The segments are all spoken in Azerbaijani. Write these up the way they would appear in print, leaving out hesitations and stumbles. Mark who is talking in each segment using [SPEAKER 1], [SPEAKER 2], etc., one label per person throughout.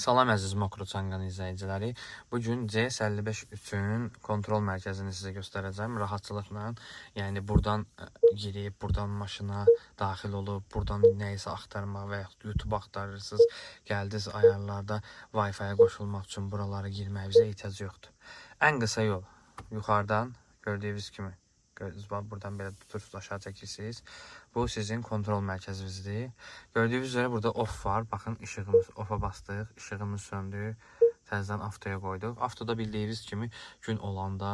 [SPEAKER 1] Salam əziz Mokro Çanqan izləyiciləri. Bu gün CS55 üçün kontrol mərkəzini sizə göstərəcəm rahatçılıqla. Yəni burdan girib, burdan maşına daxil olub, burdan nə isə axtarmaq və yaxud YouTube axtarırsınız. Gəldiniz ayarlarda Wi-Fi-yə qoşulmaq üçün buralara girməyinizə ehtiyac yoxdur. Ən qısa yol yuxarıdan gördüyünüz kimi gördünüz, bax buradan belə tutursunuz, aşağı çəkirsiniz. Bu sizin kontrol mərkəzinizdir. Gördüyünüz üzrə burada off var. Baxın işığımız offa bastıq, işığımız söndü. Təzədən avtoya qoyduq. Avtoda bildiyiniz kimi gün olanda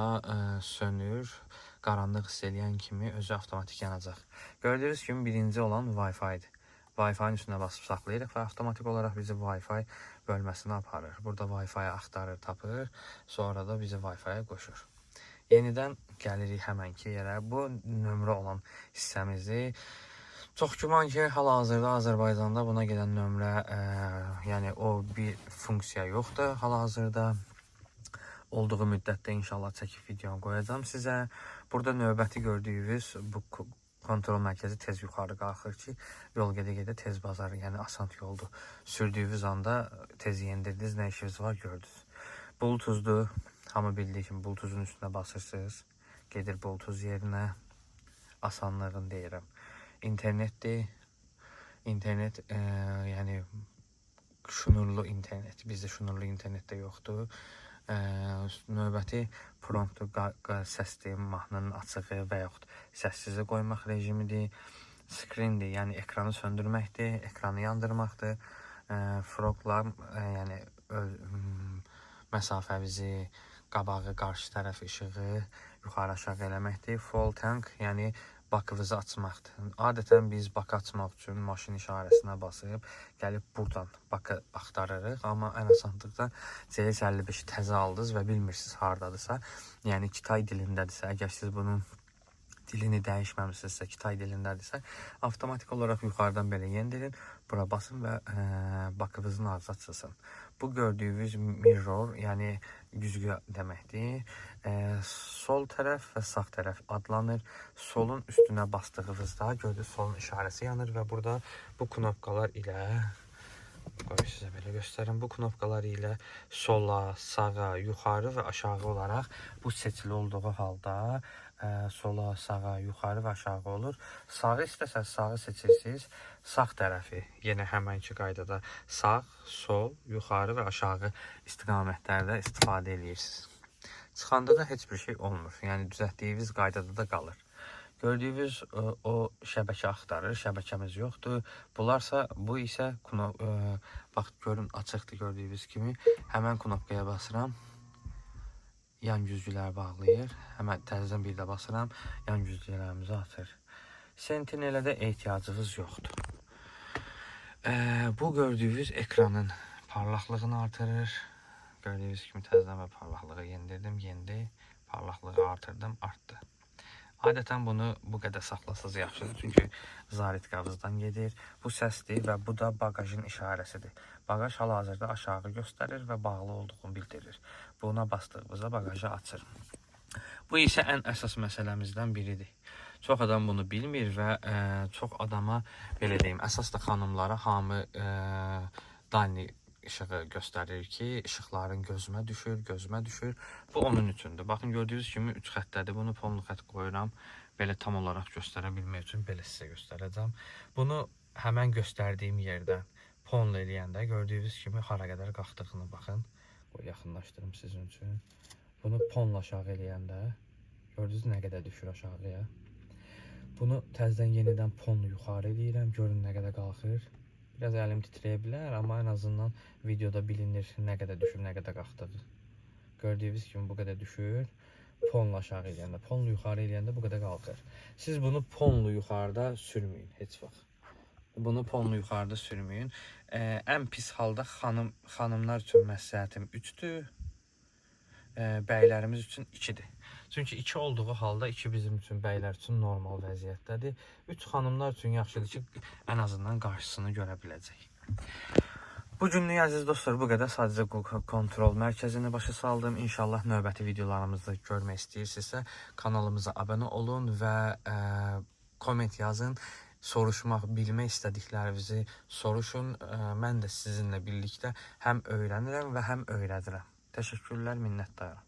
[SPEAKER 1] sönür. Qaranlıq hiss eləyən kimi özü avtomatik yanacaq. Gördüyünüz kimi birinci olan Wi-Fi-dir. Wi-Fi-nin üstünə basıb saxlayırıq və avtomatik olaraq bizi Wi-Fi bölməsinə aparır. Burada Wi-Fi axtarır, tapır, sonra da bizi Wi-Fi-yə qoşur. Yenidən gəlirik həmənki yerə. Bu nömrə olan hissəmizi. Çox güman ki, hal-hazırda Azərbaycanda buna gedən nömrə, yəni o bir funksiya yoxdur hal-hazırda. Olduğu müddətdə inşallah çəkib videonu qoyacağam sizə. Burada növbəti gördüyünüz bu kontrol mərkəzi tez yuxarı qalxır ki, yol gedə-gedə tez bazar, yəni asan yoldur. Sürdüyünüz anda tez yendirdiniz, nə işiniz var gördünüz. Bluetooth'dur. Hamı bildiyi kimi Bluetooth'un üstünə basırsınız. Gedir Bluetooth yerinə. Asanlığını deyirəm. İnternetdir. İnternet, yəni şnurlu internet. Bizdə şnurlu internet də yoxdur. Növbəti promptu səsdir, mahnının açığı və yaxud səssizə qoymaq rejimidir. Screendir, yəni ekranı söndürməkdir, ekranı yandırmaqdır. Froglar, yəni məsafəmizi, qabağı, qarşı tərəf işığı yuxarı aşağı eləməkdir. Full tank, yəni bakınızı açmaqdır. Adətən biz bakı açmaq üçün maşın işarəsinə basıb gəlib burdan bakı axtarırıq. Amma ən asanlıqda CS55-i təzə aldınız və bilmirsiniz hardadısa, yəni Kitay dilindədirsə, əgər siz bunun dilini dəyişməmisinizsə, Kitay dilindədirsə, avtomatik olaraq yuxarıdan belə yendirin, bura basın və bakınızın ağzı açılsın. Bu gördüyünüz mirror, yəni güzgü deməkdir. Sol tərəf və sağ tərəf adlanır. Solun üstünə bastığınızda gördüyünüz solun işarəsi yanır və burada bu knopkalar ilə, qoy sizə belə göstərim. Bu knopkalar ilə sola, sağa, yuxarı və aşağı olaraq bu seçili olduğu halda sola, sağa, yuxarı və aşağı olur. Sağı istəsəz sağı seçirsiniz. Sağ tərəfi yenə həmənki qaydada sağ, sol, yuxarı və aşağı istiqamətlərdə istifadə edirsiniz. Çıxanda da heç bir şey olmur. Yəni düzəltdiyiniz qaydada da qalır. Gördüyünüz o şəbəkə axtarır. Şəbəkəmiz yoxdur. Bunlarsa bu isə bax görün açıqdır gördüyünüz kimi. Həmən knopkaya basıram. Yan güzgülər bağlayır. Həmən təzədən bir də basıram. Yan güzgülərimizi atır. Sentinelə də ehtiyacınız yoxdur. Bu gördüyünüz ekranın parlaqlığını artırır. Gördüyünüz kimi təzədən və parlaqlığı yendirdim, yendi. Parlaqlığı artırdım, artdı. Adətən bunu bu qədər saxlasaz yaxşıdır. Çünki zaritqavızdan gedir. Bu səsdir və bu da baqajın işarəsidir. Baqaj hal-hazırda aşağı göstərir və bağlı olduğunu bildirir. Buna bastığımızda baqajı açır. Bu isə ən əsas məsələmizdən biridir. Çox adam bunu bilmir və çox adama belə deyim, əsas da xanımlara hamı dalni işığı göstərir ki, işıqların gözümə düşür, gözümə düşür. Bu onun üçündür. Baxın gördüyünüz kimi 3 xəttədir. Bunu fonlu xətt qoyuram. Belə tam olaraq göstərə bilmək üçün belə sizə göstərəcəm. Bunu həmən göstərdiyim yerdə fonlu eləyəndə gördüyünüz kimi hara qədər qalxdığını baxın. Qoy yaxınlaşdırım sizin üçün. Bunu fonla aşağı eləyəndə gördünüz nə qədər düşür aşağıya. Bunu təzədən yenidən fonlu yuxarı eləyirəm. Görün nə qədər qalxır. Biraz əlim titrəyə bilər, amma ən azından videoda bilinir nə qədər düşüb, nə qədər qalxdığı. Gördüyünüz kimi bu qədər düşür. Fonla aşağı eləyəndə, fonlu yuxarı eləyəndə bu qədər qalxır. Siz bunu fonlu yuxarıda sürməyin heç vaxt. Bunu fonlu yuxarıda sürməyin. Ən pis halda xanımlar üçün məsləhətim 3-dür. Bəylərimiz üçün 2-dir. Çünki 2 olduğu halda 2 bizim üçün bəylər üçün normal vəziyyətdədir. 3 xanımlar üçün yaxşıdır ki, ən azından qarşısını görə biləcək. Bu günlük əziz dostlar bu qədər. Sadəcə kontrol mərkəzini başa saldım. İnşallah növbəti videolarımızda görmək istəyirsinizsə kanalımıza abunə olun və komment yazın. Soruşmaq, bilmək istədiklərinizi soruşun. Mən də sizinlə birlikdə həm öyrənirəm və həm öyrədirəm. Təşəkkürlər, minnətdaram.